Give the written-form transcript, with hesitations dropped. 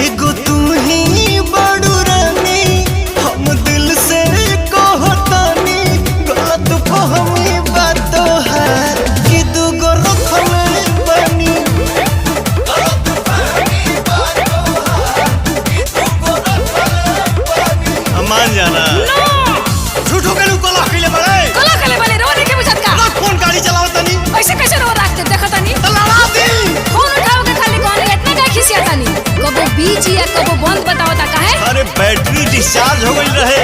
एगो तू ही बड़ू रानी, हम दिल से कहतानी, गलत फहमी बात तोहार कि दूगो रखल बानी। मान जाना। झूठो के नु कला खइले बड़े। कला कले बने रो देखे बुझत का? ना फोन गाड़ी चलाओ तनी। ऐसे कैसे रो रखते देखतानी? त लड़ा दी। फोन उठाओ के खाली कौन इतना का खिसियातानी? कबो बीजी या कबो बंद बतावता काहे? अरे बैटरी डिस्चार्ज हो गई रहे।